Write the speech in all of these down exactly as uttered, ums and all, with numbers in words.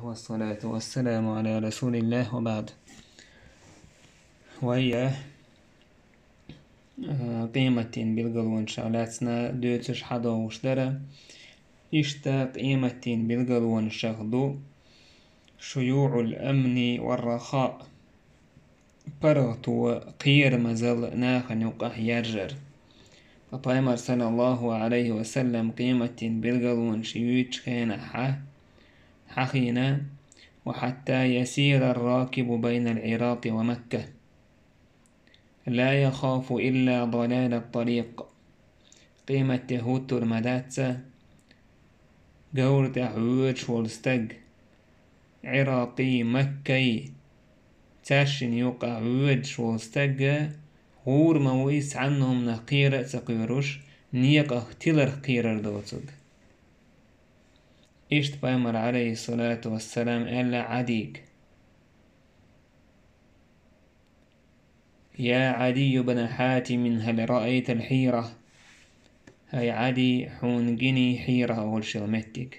والصلاة والسلام على رسول الله وبعد. Вай, э, къематдийнан билгалонех лаьцна дуьйцуш хьадогӀуш дара. Иштта къематдийнан билгалонех ду شيوع الأمن والرخاء. ПаргӀато, кхерамазалла нахана юкъахь яржар. Ткъа Пайхамар, саллаллаху Ӏалайхи ва саллам, къематдийнан билгалонех юьйцучу хенахь хьа-, хьахийна: وحتى يسير الراكب بين العراق ومكة لا يخاف إلا ضلال الطريق. Къематде хӀуттур ма дац, говра тӀехь воьдуш волу стаг, Ӏиракъий, Маккай, цаьршинна юкъахь воьдуш волу стаг, гӀур ма ву иза цхьанна хӀуманах кхера а ца кхоьруш, некъах тиларх кхерар доцург. Иштта Пайхамар, Ӏалайхиссалату вассалам, аьлла Ӏадига: يا عدي بن حاتم، هل رأيت الحيرة؟ ХӀай Ӏади, хьуна гиний Хьира олуш йолу меттиг?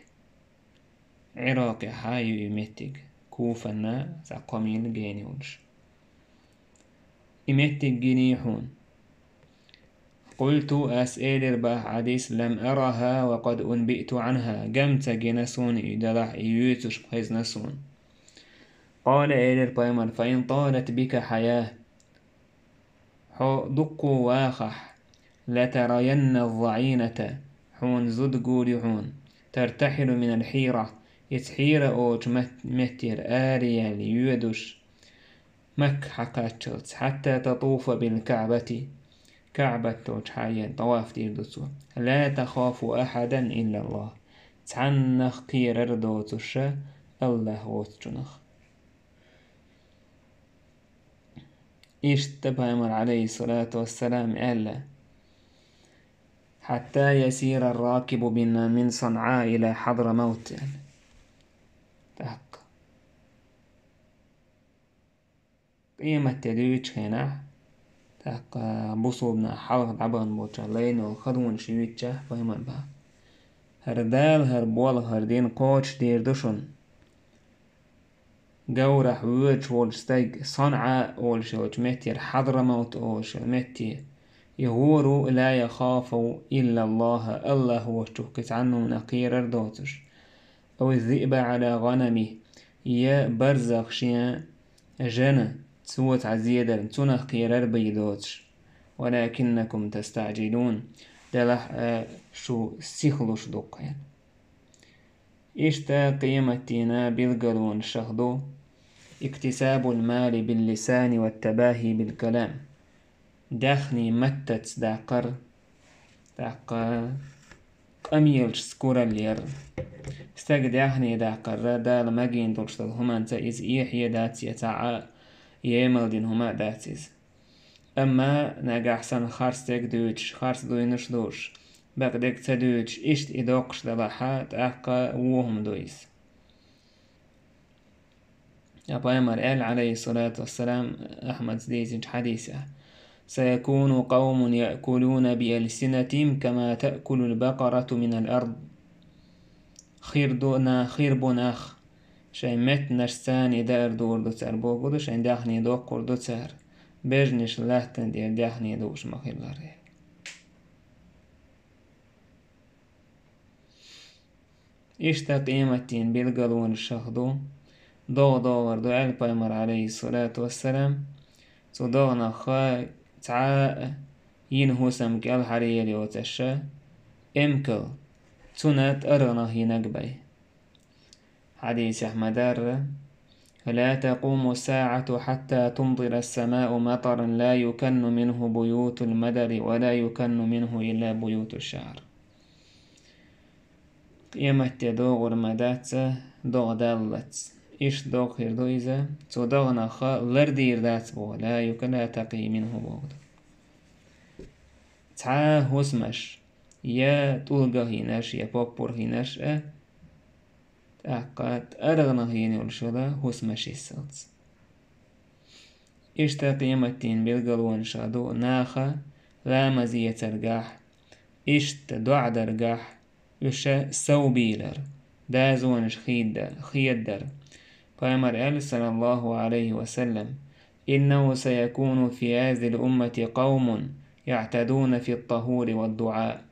Ӏиракъехь ю и меттиг, Куфанна цхьа кхо милла гена йолуш. И меттиг гиний хьуна? قلت، ас элира боху Ӏадис: لم أرها وقد أنبئت عنها. Гам ца гина суна и, делахь и юьйцуш хезна суна. قال، элира Пайхамар: فإن طالت بك حياة. Хьо дуккха вахахь, لترين الظعينة, хьуна зуда гур ю хьуна, ترتحل من الحيرة, иза Хьира олучу мет-, меттера араяьлла йоьдуш, Макка хьакхаччалц, حتى تطوف بالكعبة, КаӀбат долчу хьаена тӀаваф дийр ду цо. لا تخاف أحدا إلا الله. Цхьаннах кхерар доцуша АллахӀ воцучунах. Иштта Пайхамар, Ӏалайхиссалату вассалам, аьлла: حتى يسير الراكب من، من صنعاء إلى حضرموت, аьлла. ТӀаккха къематде дуьйцучу хенахь, тӀаккха бусулбанаш хьалха дӀабахана болчарна лайна йолу хадонаш юьйцучехь Пайхамар боху: хӀара Дала хӀара болх, хӀара дин кхочушдийр ду шуна. Говрахь воьдуш волчу стаг, СанӀа олуш йолчу меттера, Хьадрамавт олуш йолу метте, и гӀур ву, لا يخاف إلا الله, АллахӀ воцчух кхин цхьанна хӀуманах кхерар доцуш. أو الذئب على غنمه, я барзах шен жена, цо цхьа зе дарна, цунах кхерар бен доцуш. ولكنكم تستعجلون, делахь а шу сихлуш ду-кх, аьлла. Иштта къематдийнан билгалонашах ду: اكتساب المال باللسان والتباهي بالكلام. Даьхни маттаца даккхар, тӀаккха къамелашца куралла яр. Стага даьхни даккхар, Дала магийна долуш долу хӀуманца иза эхье дац, я цхьа а емал дина хӀума а дац иза. Амма нагахь санна харц дерг дуьйцуш, харц дуйнаш долуш, бакъдерг ца дуьйцуш, иштта и доккхуш далахь, тӀаккха вон хӀума ду иза. Ткъа Пайхамар аьлла, Ӏалайхиссалату вассалам, Ахьмада дийцинчу хьадисехь: سيكون قوم يأكلون بألسنتهم كما تأكل البقرة من الأرض. Хир ду на-, хир бу нах, шайн меттанашца и даар дуур ду цара, бохург ду, шайн даьхни доккхур ду цара, бежнаш латтана тӀера даьхни дууш ма-хиллара. Иштта къематдийнан билгалонашах ду, догӀа догӀур ду, аьлла Пайхамар, Ӏалайхиссалату вассалам, цу догӀанах цхьа а йина хӀусам кӀелхьаръяла йоцуш, эмкал, цунна тӀаргӀанах йинарг бен. Хьадисехь ма-дарра: لا تقوم الساعة حتى تمطر السماء مطرا لا يكن منه بيوت المدر ولا يكن منه إلا بيوت الشعر. Къематде догӀур ма дац, догӀа даллалц. Иштта догӀа хир ду иза, цу догӀанах лардийр дац боху, لا يكن، لا تقي منه боху. Цхьа хӀусамаш, я тӀулгах йинарш, я поппарх йинарш а, тӀаккха тӀаргӀанах йина йолуш йолу хӀусамаш йисалц. Иштта къематдийнан билгалонашах ду наха ламаз эцаргахь, иштта доӀа даргахь, уьш сов бийлар. дазонаш хедар, хедар. Пайхамар аьлла, саллаллаху алейхи ва саллам: «إنه سيكون في هذه الأمة قوم يعتدون في الطهور والدعاء».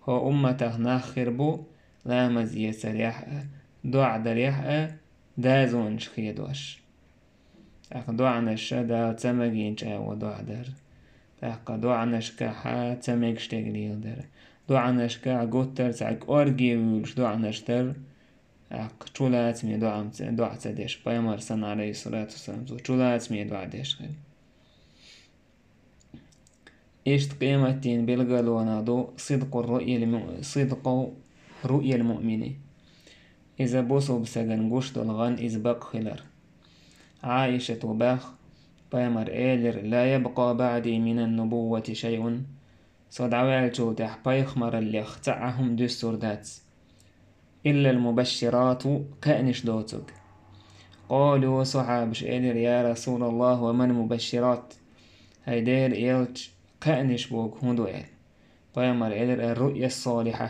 ХӀокху умматах нах хир бу, ламаз эцарехь а, доӀа дарехь а дазонаш хедош. ТӀаккха доӀанаш а Дала ца магийначу агӀор доӀа дар. ТӀаккха доӀанашкахь а ца мегаш дерг леладар. ДоӀанашкахь а гуттар а цхьа кӀорге вуьйлуш доӀанаш дар. ТӀаккха чулацаме доӀа ца, доӀа ца деш, пайхамар санна, алейхиссалату вассалам, цо чулацаме доӀа деш хир. Иштта къематдийнан билгалонех ду сидкъу руъял му-, сидкъу руъял муъмини. Иза бусулба стеган гуш долу гӀан иза бакъ хилар. Ӏаишата бах, пайхамар элира: «Ла ябкъа баъди минан нубуввати шайъун». Со дӀаваьллачул тӀаьхьа пайхамараллех цхьа а хӀума дуьссур дац. «Иллал мубашширату», кхаънаш доцург. Къалу, сахьабаша элира: «Я Расулаллах, ва мал мубашшират?» ХӀай Делан элча, кхаънаш бохург хӀун ду аьлла. Пайхамар элира: «Ар-руъя ас-салиха».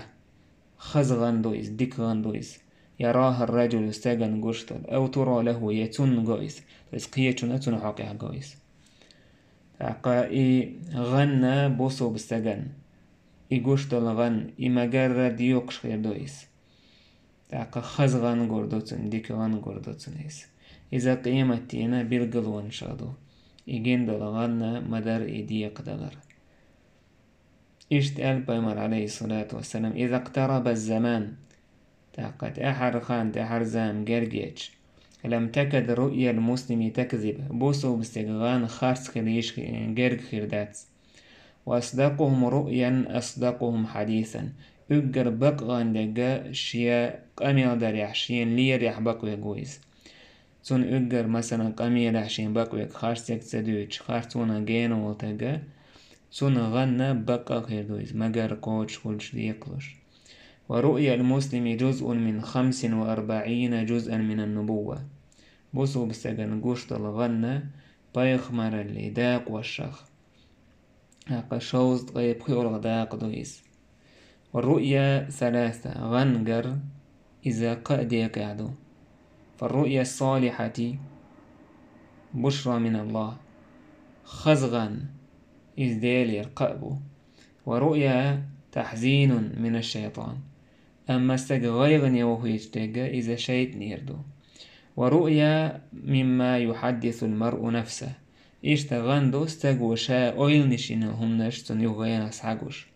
Хаза гӀан ду иза, дика гӀан ду иза. «Ярахар ражулу», стеган гуш долу. «Ав тура лаху», я цунна го иза. То есть кхечунна, цунна хьокъехь го иза. ТӀаккха и гӀан бусулба стеган, и гуш долу гӀан, и ма-гарра доькхуш хир ду иза. ТӀаккха хаза гӀан гур ду цунна, дика гӀан гур ду цунна иза. Иза къематдийнан билгалонех ду. И гина долу гӀан ма-дарра и декхадалар. Иштта аьлла пайхамар, алейхиссалату вассалам: «Иза кътараба заман». ТӀаккха тӀаьхьара хан, тӀаьхьара зама герга еча. «Лам такад руъял муслими такзиб». Бусулба стеган гӀан харц хила йиш герга хир дац. «Ва асдакъухум руъян асдакъухум хьадисан». Уггар бакъ гӀан дерг шен къамел дарехь, шен лерехь бакъ верг ву иза. Цунна уггар, масалан, къамелехь шен бакъ верг, харцдерг ца дуьйцуш, харцонан гена волу стаг, цунна гӀан бакъ а хир ду иза, ма-гарра кхочуш хуьлуш, декхалуш. «Ва руъял муслими жузъун мин хамсин ва арбаъина жузъан минан нубувва». Бусулба стеган гуш долу гӀан пайхамараллин дакъошах, тӀаккха шовзткъе пхоьалгӀа дакъа ду иза. «Ва руъя саласа», гӀан гар, иза кхаа декъехь ду. «Фар-руъя ас-салихати бушра миналлах». Хаза гӀан, иза Делера кхаъ бу. «Ва руъя тахьзинун минаш-шайтан». Амма стаг гӀайгӀане вохуьйтуш дерг, иза шайтӀанера ду. «Ва руъя мимма юхьаддисул маръу нафса». Иштта гӀан ду, стаго ша ойланаш йина хӀуманаш цунна юха гӀенах схьагуш.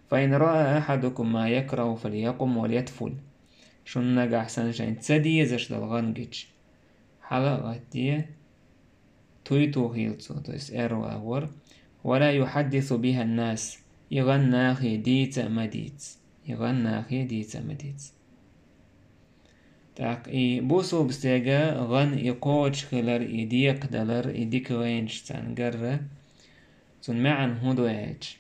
«Фа ин раа ахьадукум ма якраху фалякъум валятфул». Шуна нагахь санна шайна ца дезаш долу гӀан гича, хьала а гӀаттаде, туй тухийла цо, то есть аьрру агӀор. «Ва ла юхьаддису бихан-нас». И гӀан нахе дийца а ма дийца. И гӀан нахе дийца а ма дийца. ТӀаккха и бусулба стеган гӀан и кхочуш хилар, и декхадалар, и дика гӀенаш царна гарра, цунна маьӀна хӀун ду аьлча,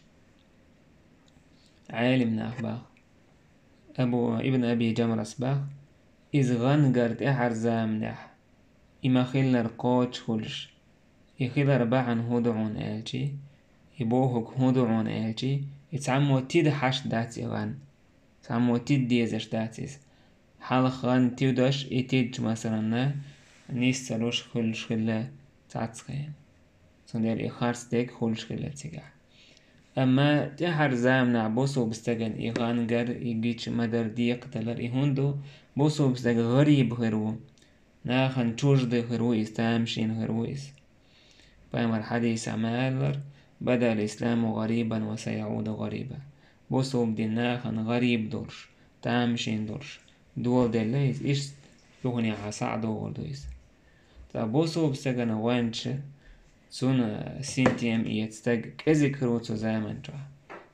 Ӏелим нах бах. Абу, Ибн Аби Джамрас бах, иза гӀан гар тӀаьхьара заманехь, и ма-хиллара кхочуш хуьлуш, и хилар бахьана хӀун ду хьуна аьлчи, и бохург хӀун ду хьуна аьлчи, и цхьаммо тида хьашт дац и гӀан. Цхьаммо тида дезаш дац иза. Хьалха гӀан тидош, и тидча, масалан, нис ца луш хуьлуш хилла цхьацца хенахь. Цундела и харц дерг хуьлуш хилла цигахь. Амма тӀаьхьара заманахь бусулба стеган и гӀан гар, и гича ма-дарра декхадалар, и хӀунда ду, бусулба стаг гӀариб хир ву. Нахана чуждый хир ву иза, тамашийна хир ву иза. Пайхамар хьадисехь ма-аллара: «Бада ал-исламу гӀарибан ва саяӀуду гӀариба». Бусулба дин нахана гӀариб долуш, тамашийна долуш доладелла иза, иштта юханехьа схьа а догӀур ду иза. Ткъа бусулба стеган гӀоьнча, цунна синтем эца стаг кӀезиг хир ву цу заман чохь.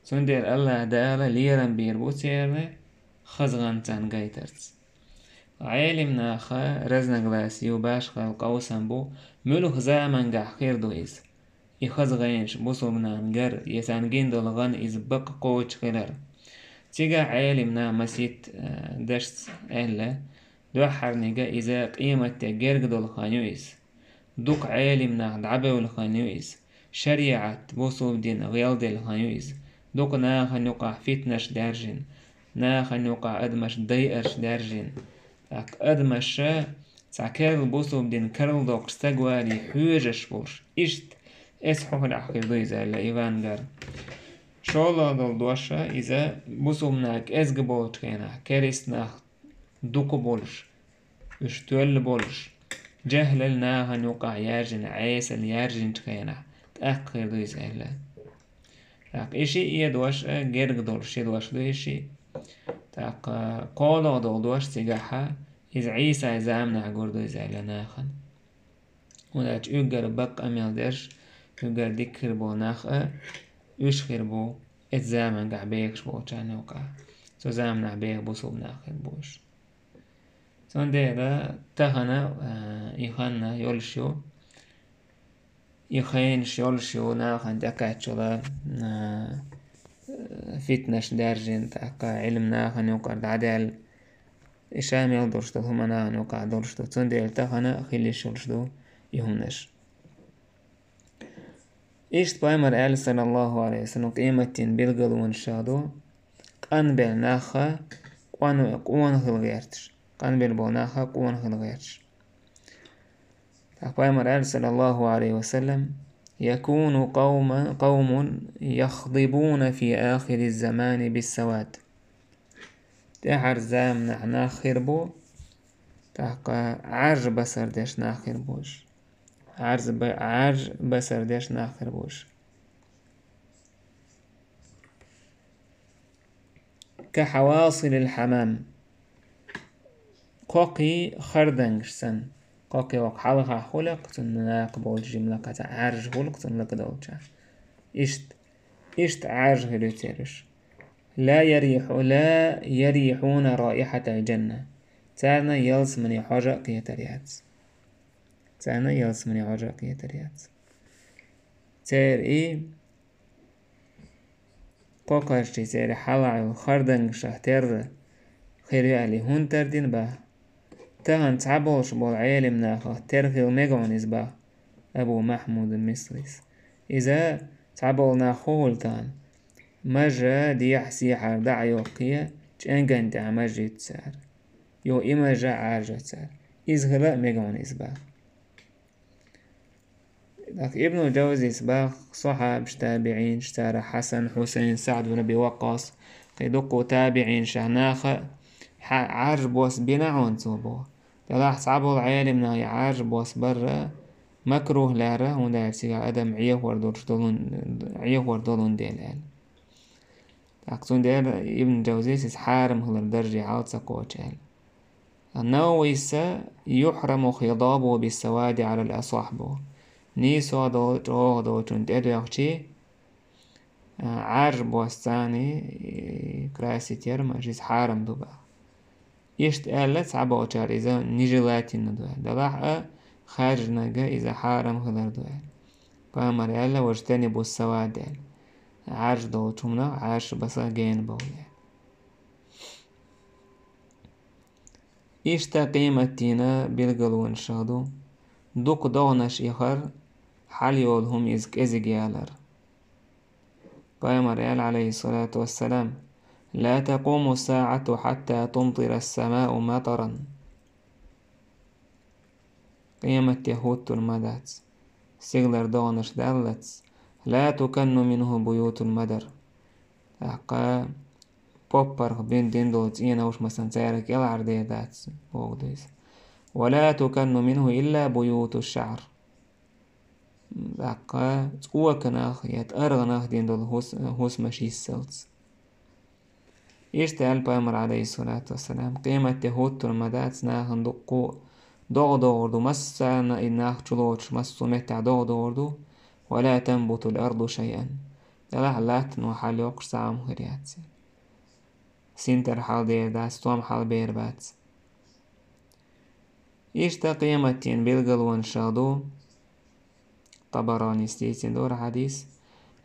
Цундела АллахӀ Дала лерам бийр бу церан хаза гӀан царна гайтарца. Ӏелим наха разногласи ю, башхал къовсам бу, муьлха замангахь хир ду иза. И хаза гӀенаш бусулба нахана гар, я царна гина долу гӀан иза бакъ кхочуш хилар. Цигахь Ӏелим наха масийтта, э, дашца аьлла, дуьххьарниг иза къематде герга долу хан ю иза. Дукха Ӏелим нах дӀабевлла хан ю иза. ШариӀат, бусулба дин гӀелделла хан ю иза. Дукха нахана юкъахь фитнаш даьржина. нахана юкъахь адамаш дайарш даьржина. ТӀаккха адамаш цхьа керла бусулба дин карладоккхуш стаг валий хьоьжуш болуш. Иштта эс хьухуьлахь хир ду иза аьлла Ивангар. ШолгӀа долу дош, иза бусулба нах кӀезга болчу хенахь, керист нах дукха болуш, уьш тоьлла болуш, жаьхьлал нахана юкъахь яьржина, Ӏесалла яьржинчу хенахь, тӀаккха хир ду иза аьлла. ТӀаккха и шиъ дош а герга долуш ши дош ду и шиъ. ТӀаккха кхоалгӀа долу дош цигахь, иза Ӏийсай заманахь гур ду иза аьлла нахана. ХӀунда аьлча уьггар бакъ къамел дерш, уьггар дика хир болу нах а, уьш хир бу, эцу замангахь бехаш болчарна юкъахь. Цу заманахь беха бусулба нах хир бу уьш. Цундела тахана, а, и ханна йолуш ю, и хенаш йолуш ю, нахана тӀекхаччалц, а, фитнаш даьржина, тӀаккха Ӏилма нахана юкъара дӀадаьлла, и ша мел долуш долу хӀума нахана юкъахь долуш ду. Цундела тахана хила йиш йолуш ду и хӀуманаш. Иштта пайхамар аьлла, саллаллаху алейхи ва саллям, къематдийнан билгалонаш ду, къанбелла нахха къон-, къона хила гӀерташ. Къанбелла болу нахха къона хила гӀерташ. ТӀаккха пайхамар аьлла, саллаллаху алейхи ва саллям: «Якуну къавма-, къавмун яхдибуна фи ахири замани биссавад». ТӀаьхьара заманахь нах хир бу, тӀаккха Ӏаржа басар деш нах хир бу уьш. Ӏаржа ба-, Ӏаржа басар деш нах хир бу уьш. Ка хьавасилил хьамам. Кхокхий хардангаш санна. Кхокхий вокху хьалхахь хуьлу-кх, цунна накха болчу жимма лакхахь цхьа Ӏаржа хуьлу-кх цунна лакадолчохь. Иштта, иштта Ӏаржа хир ю церан уьш. Ла ярихьу-, ла ярихьуна раихьатал джанна. Царна ялсамане хьожа а кхетар яц. Царна ялсамане хьожа а кхетар яц. Церан и кхокхарчий церан хьалахь йолу хардангашах терра хир ю аьлла, хӀунда тардина бах? Тахана цхьаболуш болу Ӏелам нахах тера хила мега хьуна иза бах, Абу Махьмуд Мислис. Иза цхьаболу нах хӀун хуьлу тахана? Мажа дехьа-сехьара дӀа а йоккхий, чӀенган тӀехь мажа йиту цара. Юха и мажа а Ӏаржа цара. Иза хила а мега хьуна иза бах. ТӀаккха Ибнул Джавзис бах, сахьабаш, табиӀинаш, цара Хьасан, Хьусайн, СаӀд бин Аби Ваккъас, кхин дуккха табиӀинаш, наха хьа-, Ӏаржа бос бина хьуна цо боху. Делахь цхьаболу Ӏелам наха и Ӏаржа бос барра макрух лаьара, хӀунда аьлча цигахь адам Ӏехор долуш долун, Ӏехор долун дела аьлла. ТӀаккха цундела Ибн Джавзис иза хьарам хилар дарже хьал ца кхочу аьлла. Нававис: «Юхьраму хидабу биссавади Ӏалал асахь», бу. Нийсо долу, чӀогӀа долчун тӀедоьгӀчий, а, Ӏаржа бос царний, и, красить яр, ма, иза хьарам ду бах. Иштта аьлла, цхьаболчара иза нежелательно ду аьлла. Делахь а, хаьржинарг иза хьарам хилар ду аьлла. Пайхамар аьлла: «Важтанибу ссавад», аьлла. Ӏаржа долчу хӀуманах Ӏаржа баса гена бовла аьлла. Иштта къематдийнан билгалонаш ду. Дукха догӀанаш ихар, хьал йолу хӀума иза кӀезиг ялар. Пайхамар аьлла, Ӏалайхиссалату вассалам: «Ла такъуму ссаӀату хьатта тумтира ссамаъу матаран». Къематде хӀуттур ма дац. Стигалара догӀанаш даллалц. «Ла туканну минху буютул мадар». ТӀаккха поппарх бин дин долу цӀенош, масалан, цаьрга кӀелхьардер дац, боху иза. «Ва ла туканну минху илла буюту шаър». ТӀаккха цӀоканах я тӀаргӀанах дин долу хӀус-, хӀусамаш йиссалц. Иштта аьлла пайхамар, Ӏалайхиссалату вассалам: «Къематде хӀуттур ма дац, нахана дуккха догӀа догӀур ду, массарна и нах чулоцуш, массо а меттехь догӀа догӀур ду, ва ла танбутул арду шайъан». Делахь латтано хьал йоккхуш цхьа а хӀума хир яц. Синтар хьал дер дац, стом хьал бер бац. Иштта къематдийнан билгалонаш ду. Табаранис дийцина дара хьадис: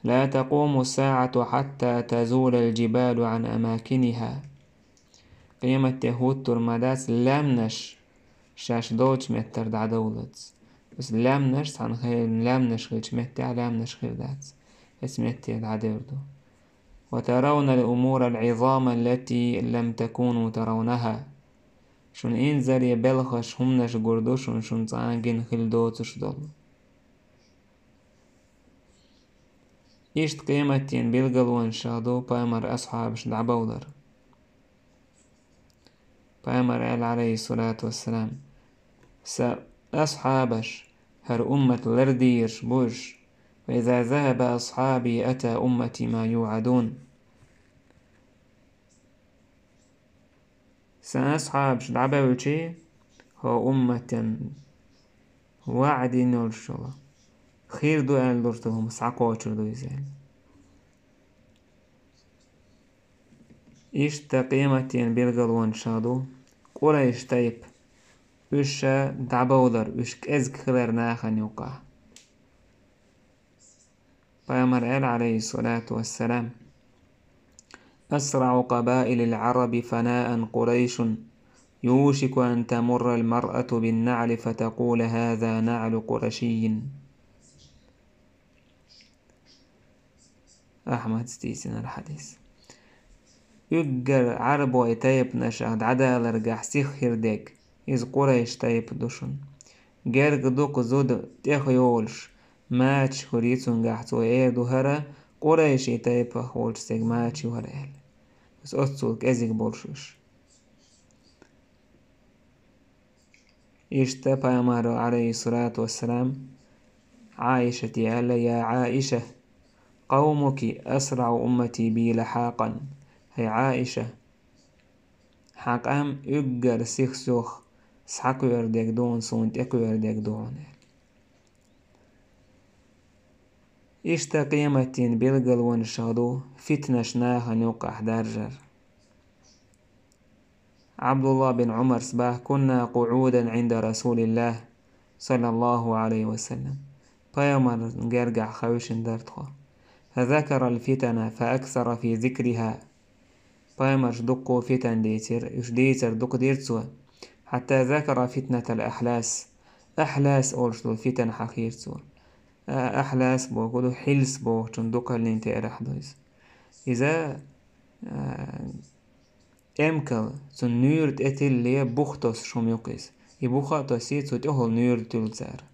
«Ла такъуму ссаӀату хьатта тазулал джибалу Ӏан амакиниха». Къематде хӀуттур ма дац, лаьмнаш шаьш долчу меттара дӀадовлалц. Аса лаьмнаш, цхьана хенахь лаьмнаш хилчу меттехь лаьмнаш хир дац. Эцу метте дӀадер ду. وترون الأمور العظام التي لم تكونوا ترونها. Шуна инзаре белхаш, хӀуманаш гур ду шуна, шуна цкъа а гина хила доцуш долу. Иштта къематдийнан билгалонаш ду пайхамар асхьабаш дӀабовлар. Пайхамар аьлла, Ӏалайхиссалату вассалам: «Сан асхьабаш хӀара уммат лардийраш бу уьш. فإذا ذهب أصحابي أتى أمتي ما يوعدون». Сан асхьабаш дӀабевлчи, хӀокху умматан ваӀда йина йолуш йолу, хир ду аьлла лур ду хӀума схьакхочур ду иза аьлла. Иштта къематдийнан билгалонаш ду Къурайш тайпа, уьш дӀабовлар, уьш кӀезиг хилар нахана юкъахь. Пайхамар аьлла, Ӏалайхиссалату вассалам: «أسرع قبائل العرب فناء قريش، يوشك أن تمر المرأة بالنعل فتقول: هذا نعل قرشي». Ахьмада дийцинарг хьадис. Уггар Ӏарбойн тайпанашах дӀадаларгахь сих хир дерг, иза Къурайш тайпа ду шуна. Герга дукха зуда тӀех йолуш, мачаш хуьлий цуьнгахь, цо эр ду хӀара Къурайши тайпах волчу стеган мача ю хӀара аьлла. Иза оццул кӀезиг болуш уьш. Иштта пайхамаро, Ӏалайхиссалату вассалам, Ӏаишате аьлла: «Я Ӏаиша, къавмуки асрагӀу уммати би лахьакъан». ХӀай Ӏаиша, хьан къам уггар сих-сох схьакхоьру дерг ду хьуна, суна тӀекхоьру дерг ду хьуна аьлла. Иштта къематдийнан билгалонаш ду фитнаш нахана юккъахь даржар. Ӏабдулла бин Ӏумарс боху: «كنا قعودا عند رسول الله صلى الله عليه وسلم». Пайхамаран гергахь хевшина дара тхо. «فذكر الفتن فأكثر في ذكرها». Пайхамарш дуккха фитан дийцира, уьш дийцар дукха дира цо. «حتى ذكر فتنة الأحلاس». Ахьлас олуш долу фитан хьахийра цо. А, ахьлас боху ду, хьилс бохучун дукхаллин терахь ду иза. Иза, а, эмкал, цунна нуьйр тӀе тилле бух тосуш хӀума ю-кх иза. И бух а тосий, цу тӀехула нуьйр туьллу цара.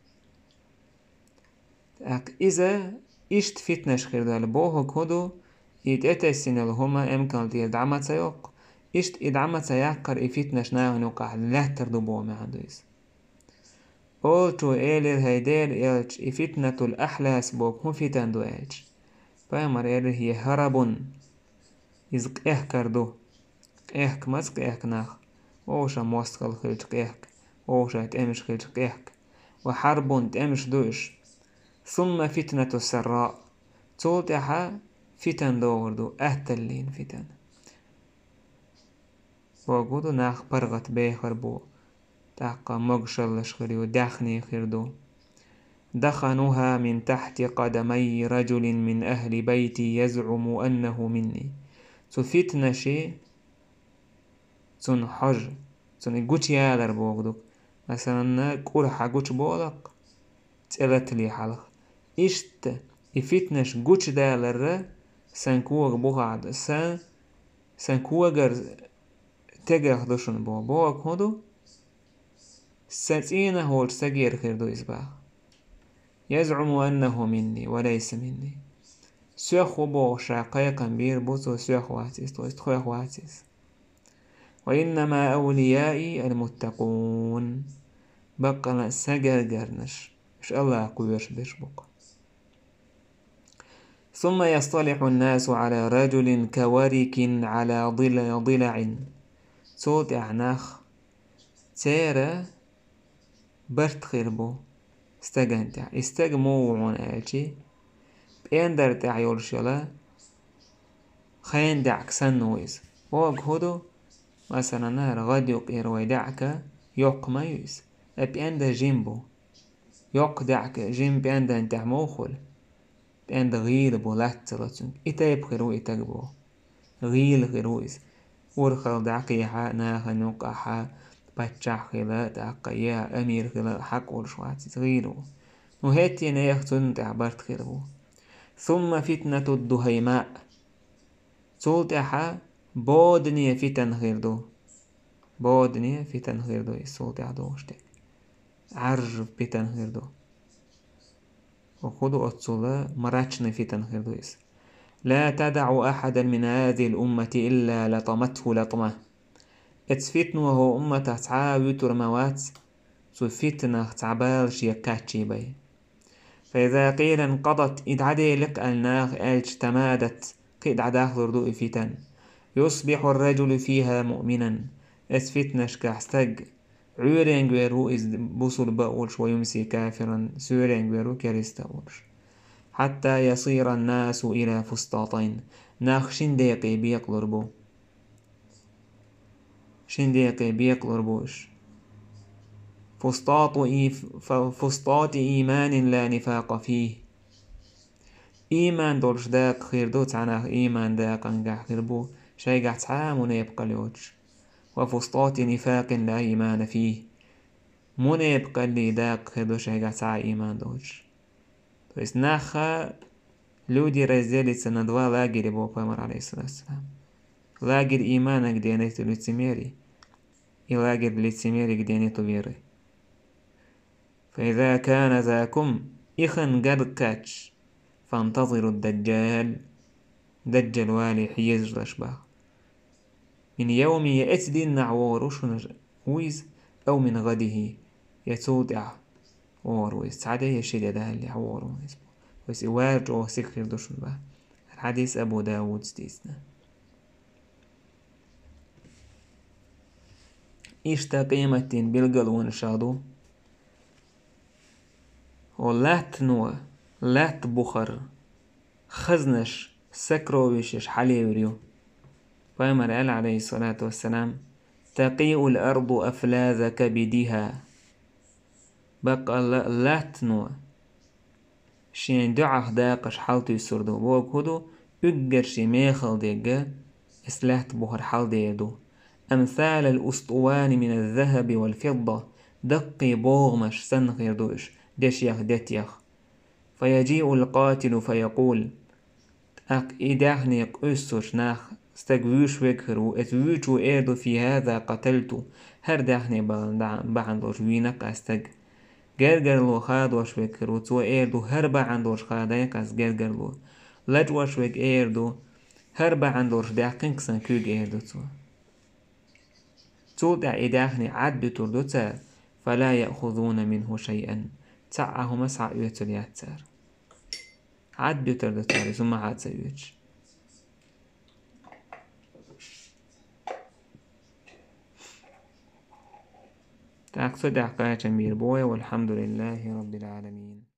ТӀаккха иза иштта фитнаш хир ду аьлла бохург хӀун ду, и тӀетесна йолу хӀума эмкална тӀера дӀа ма ца йоккху, иштта и дӀа ма ца яккхара и фитнаш нахана юккъахь лаьттар ду боху маьӀна ду иза. Олучо элира: «ХӀай Делан элча, и фитнатул ахьлас боху хӀун фитан ду?» аьлча. Пайхамар элира: «ХӀия хӀарабун». Иза къехкар ду. Къехка маца къехка нах? Вовшах мостагӀалла хилча къехка, вовшах тӀемаш хилча къехка. «Ва хьарбун», тӀемаш ду уьш. «Сумма фитнату сарра». Цул тӀаьхьа фитан догӀур ду, атталлин фитан. Бохург ду, нах паргӀат бехар бу, тӀаккха могушаллаш хир ю, даьхний хир ду. «دخنوها من تحت قدمي رجل من أهل بيتي يزعم أنه مني». Цу фитнаши цунна хьожа, цунна и гучуялар бохург ду. Масалан, кӀур хьан гучуболу-кх, цӀе латале хьалха. Иштта и фитнаш гучудаларра сан кога бухахь ду, сан, сан когара тегах ду шуна боху. Бохург хӀун ду? Сан цӀийнах волчу стагера хир ду иза боху. «يزعم أنه مني وليس مني». Соьх ву бохуш ша кхайкхам бийр бу цо, соьх вац иза, то есть тхоьх вац иза. «وإنما أوليائي المتقون». Баккъала а сан гергарнаш, уьш АллахӀах кхоьруш берш бу-кх. «ثم يصطلح الناس على رجل كورك على ضلع، ضلع». Цул тӀаьхьа нах церан барт хир бу стагана тӀехь. И стаг муха ву хьуна аьлчи, пӀендар тӀехь йолуш йолу хайн даьӀка санна ву иза. Бохург хӀун ду? Масалан, хӀара гӀад юккъера вай даьӀка йоккха ма ю иза. Ткъа пӀенда жима бу. Йоккха даьӀка жима пӀендан тӀехь муха хуьлу? ПӀенда гӀийла бу, лаьтта ца ло цуьнга. И тайпа хир ву и стаг боху. ГӀийла хир ву иза. Урхалла дӀакхехьа, нахана юккъахьа, паччахь хила, тӀаккха я амир хила хьакъ волуш вац иза, гӀийла ву. Ну, хӀетте нехан цунна тӀехь барт хир ву. «ثم فتنة الدهيماء». Цул тӀаьхьа бодане фитан хир ду. Бодане фитан хир ду, иза цул тӀаьхьа догӀуш дерг. Ӏаржа фитан хир ду. Ва хӀун ду оццул мрачный фитан хир ду иза. لا تدع أحدا من هذه الأمة إلا لطمته لطمة. Эцу фитно хӀокху умматах цхьа а вуьтур ма вац, цу фитнах цхьа бала шен кхаччийбай. فإذا قيل انقضت, и дӀаделира аьлла наха аьлча, تمادت, кхин а дӀадахлур ду и фитан. يصبح الرجل فيها مؤمنا. Эцу фитнашкахь стаг Ӏуьйренга вер ву иза бусулба а волуш, ويمسي كافرا, суьйренга вер ву керста а волуш. حتى يصير الناس إلى فسطاطين. Нах шин декъе бекъалур бу. Шин декъе бекъалур бу уьш. فسطاط إي-, ف-, فسطاط إيمان لا نفاق فيه. Ийман долуш дакъа хир ду, цхьа нах ийман дакъангахь хир бу, шайгахь цхьа а мунепакъалла йоцуш. وفسطاط نفاق لا إيمان فيه. Мунепакъаллин дакъа хир ду, шайгахь цхьа а ийман доцуш. То есть нах, люди разделятся на два лагеря, боху Пайхамар, алейхиссалату вассалам. Лагерь ийманага денийта лицемерий, и лагерь лицемерига денийта верий. فإذا كان ذاكم, и хан гар кхаьчча, فانتظروا الدجال, даджал вале хьежалаш боху. من يومه, я эцу дийнахь вогӀур ву шуна ву иза, أو من غده, я цул тӀаьхьа вогӀур ву иза, цхьа де я ши де далале вогӀур ву иза. Вайса и вар чӀогӀа сиха хир ду шуна боху. ХӀара хьадис Абу Дауда дийцина. Иштта къематдийнан билгалонаш ду. Хьо латтано, латта бухара хазнаш, сокровищаш хьалаевр ю. Пайхамар аьлла, алейхиссалату вассалам: تقيء الأرض أفلاذ كبدها. Баккъалла а латтано шен дуьхьах дакъаш хьалтуьйсур ду. Боху хӀун ду, уггар шен мехала дерг, эс латта бухара хьалдер ду. أمثال الأسطوان من الذهب والفضة, даккхий богӀамаш санна хир ду уьш, дешех, детех. فيجيء القاتل فيقول, тӀаккха и даьхни къуьйсучу нах стаг вуьйш верг хир ву, эцу вуьйчо эр ду: في هذا قتلت, хӀара даьхни бахьана долуш вийна-кх ас стаг. Гергарло хадош верг хир ву, цо эр ду: хӀара бахьана долуш хадай-кх ас гергарло. Лачкъош верг эр ду: хӀара бахьана долуш даьккхина-кх сан куьг, эр ду цо. Цул тӀаьхьа и даьхни Ӏад дуьтур ду цара, فلا يأخذون منه شيئا, цхьа а хӀума схьаоьцур яц цара. Ӏад дуьтур ду цара, иза хӀума хьа ца оьцуш. ТӀаккха цу тӀехь кхачам бийр бу вай, والحمد لله رب العالمين.